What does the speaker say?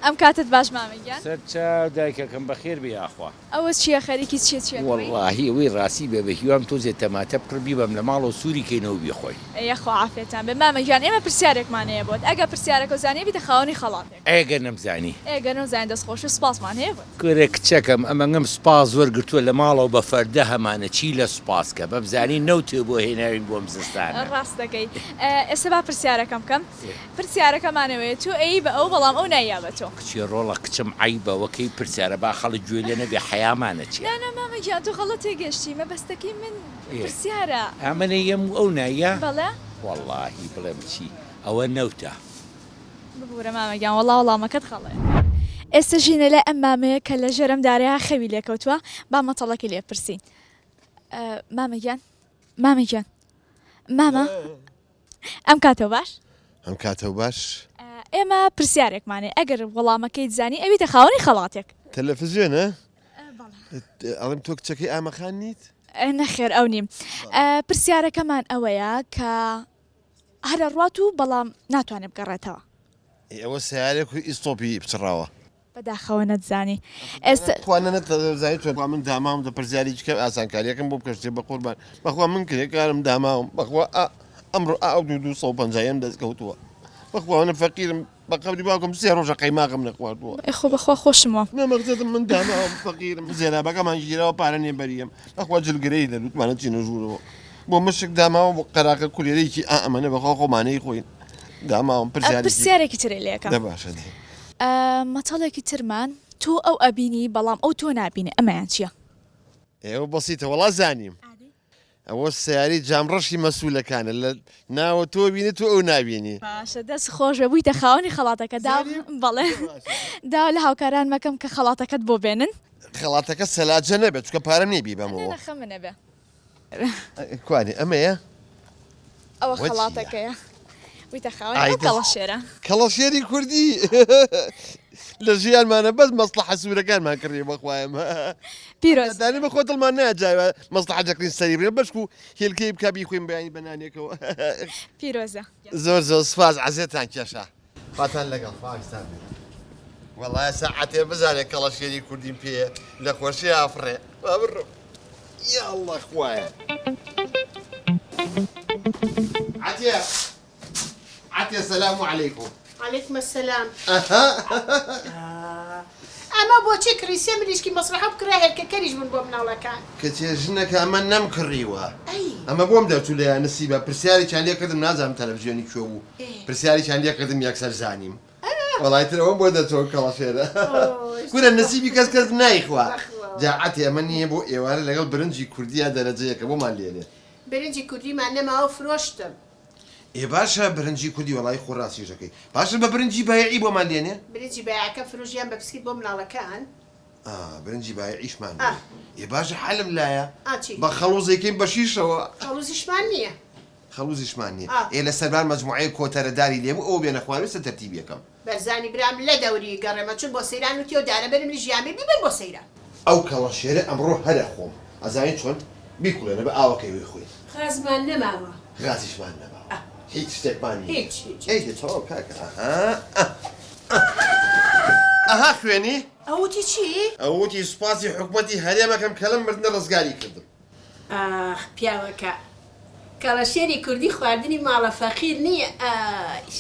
ئەم کاتەت باش مامە گیان. سەر چاو دایکەکەم بەخێر بێی یاخوا. ئەوە چیە خەریکی چیە چیە کڕی؟ وەڵاهی ئەوەی ڕاستی بێ بە هیوام تۆزێ تەماتە بکڕ بیبەم لە ماڵەوە سوری کەینەوە بیخۆین. یەخوا عافیەتان بێ مامە گیان ئێمە پرسیارێکمان هەیە بۆت ئەگەر پرسیارەکەو زانی ئەبیتە خاوەنی خەڵاتێک. ئەی گەر نەمزانی؟ ئێ گەر نەمزانی دەست خۆش و سوپاسمان هەیە بۆت. کورە کچەکەم ئەمەنگەم سوپاس وەرگرتووە لە ماڵەوە بە فەردە هەمانە چی لە سوپاس کە بەمزانی نەوتێ بۆ هێناوین بۆ ئەم زستانە. ڕاست دەکەی ئێستا با پرسیارەکەم بکەم. پرسیارەکەمان ئەوەیە تۆ ئەیی بە ئەو بەڵام ئەو ناییا بە تۆ. کچێ ڕۆڵە کچم عەیبە وەکەی پرسیارە با خەڵک گوێ لێ نەبێ حەیامانە چیە. نا نا مامە گیان تۆ غەڵەت تێگەشتی مەبەستەکەی من پرسیارە. ئا من ئەیەم و ئەو ناییا؟ بەڵێ. وەڵاهی بڵێم چی ئەوە نەوتە. ببورە مامە گیان وەڵا وەڵامەکەت غەڵەیە. ئێستا ژینە لای ئەم مامەیە کە لە ژێر ئەم دارەیا خەوی لێ کەوتوە با مەتەڵەکەی لێ بپرسین مامە گیان مامە گیان مامە. ئەم کاتەو باش. ئەم کاتەو باش. ئێمە پرسیارێکمان هەیە ئەگەر وەڵامەکەیت زانی ئەبیتە خاوەنی خەڵاتێک. تەلەفزیۆنە؟ ئەڵێم تۆ کچەکەی ئامەخان نیت؟ نەخێر ئەو نیم. پرسیارەکەمان ئەوەیە کە هەر ئەڕوات و بەڵام ناتوانێت بگەڕێتەوە. ئەی ئەوە سەیارێک و ئیستۆپی پچڕاوە. بەداخەوە نەتزانی ئێستا. تخوا نە نەتزانی تۆ من داماوم دە پرسیاری چکە ئاسانکاریەکەم بۆ بکە شتێ بەقوربان بەخوا من کرێکارم داماوم بەخوا ئا ئەمڕۆ ئا ئەو دوو 250 یم دەست کەوتووە بەخوا منە فەقیرم بە قەبری باوکم سێ ڕۆژە قەیماغم نەخواردووە. ئێ خۆ بەخوا خۆشم وام. نا مەخزەتم من داماوم فەقیرم زێرابەکەمان گیراوە پارە نیە بەریەم بەخوا جلگرەی لە لوتمانە چینە ژوورەوە بۆ مشک داماوە بۆ قەراخە کولێرەیەکی ئا ئەمەنە بەخوا خۆمانەی خۆین داماوم پرسیارێکی پرسیارێکی ترێ لێکەم. دە باشە دەی. مەتەڵێکی ترمان تۆ ئەو ئەبینی بەڵام ئەو تۆ نابینێ ئەمەیان چیە؟ ئێ ئەوە بەسیتە وەڵا زانیم ئەوە سەیارەی جام ڕەشی مەسولەکانە لە ناوە تۆ بینی تۆ ئەو نابینی. باشە دەست خۆش بێ بوویتە خاوەنی خەڵاتەکە دا بەڵێ داوا لە هاوکاران مەکەم کە خەڵاتەکەت بۆ بێنن. خەڵاتەکە سەلاجە نەبێت چونکە پارەم نیە بیبەمەوە. نە نە خەمت نەبێ. کوانێ ئەمەیە؟ ئەوە خەڵاتەکەیە ویتە خاوەنی ئەو کەڵەشێرە. کەڵەشێری کوردی لە ژیانمانە بەس مەسڵەحە سوورەکانمان کڕی بەخوایەم پیرۆز دانی بەخۆ دڵمان نایە جایوە مەسڵەحە دەکڕین سەری بڕێ بەشک و هێلکەی بکا بیخۆین بەیانی بە نانێکەوە پیرۆزە. زۆر زۆر سوپاس عەزێتان کێشا. خواتان لەگەڵ خواویستان بێت. وەڵا ئێستا عەتێ بزانێ کەڵەشێری کوردیم پێیە لە خۆشی ئافڕێ با بڕۆم یاڵڵا خوایە. عەتێ عەتێ سەلام عەلەیکوم. عەلەیکم السلام. ئەمە بۆچی کڕی سێ مریشکی مەسرەحە بکڕە هێلکە کەریش بوون بۆ مناڵەکان. کچێ ژنەکە ئەمە نەمکڕیوە ئەمە بۆم دەرچوو لە یانسیبە پرسیارێکیان لێ کردم نازانم تەلەفزیۆنی کوێ بوو پرسیارێکیان لێ کردم یەکسەر زانیم وەڵای تر ئەوەم بۆ دەرچوو کەڵەشێرە کورە نسیبی کەس کەس نایخوا جا عەتێ ئەمە نییە بۆ ئێوارە لەگەڵ برنجی کوردییا دەرەجەیەکە بۆمان لێنێ. برنجی کوردیمان نەماوە فرۆشتم. ئێ باشە برنجی کوردی وەڵایی خۆ ڕاستیش دەکەی باشە بە برنجی بایعی بۆمان لێنێ؟ برنجی بایعەکە فرۆش یان بە بسکیت بۆ مناڵەکان. ئا برنجی بایعیشمان نیە. ئێ باشە حەلم لایە ئا چی؟ بە خەڵوزەی کەین بە شیشەوە. خەڵوزیشمان نیە. خەڵوزیشمان نیە. ئا. ئێ لە سەربان مەجموعەیەک کۆتەرە داری لێ بوو ئەوە بێنە خوارێ سەر تەرتیبی ئەکەم. بەرزانی برام لە دەوری گەڕێمە چون بۆ سەیران وتی ئەو دارە بەرم لە ژیان بێ بیبەن بۆ سەیران. ئەو کەڵەشێرە ئەمڕۆ هەر ئەخۆم. ئەزانی چۆن؟ بیکوڵێنە بە ئاوەکەی ویخۆین. غازمان نەماوە. غازیشمان نەماوە. هیچ شتێکمان نییە. هیچ هیچ. ئەی دە تەواو کاکە ئەها ئە ئە ئەها خوێنی. ئەو وتی چی؟ ئەو وتی سوپاسی حکومەتی هەرێم ئەکەم کە لەم مردنە ڕزگاری کردم. ئاخ پیاوەکە کەڵەشێری کوردی خواردنی ماڵە فەقیر نییە ئایش.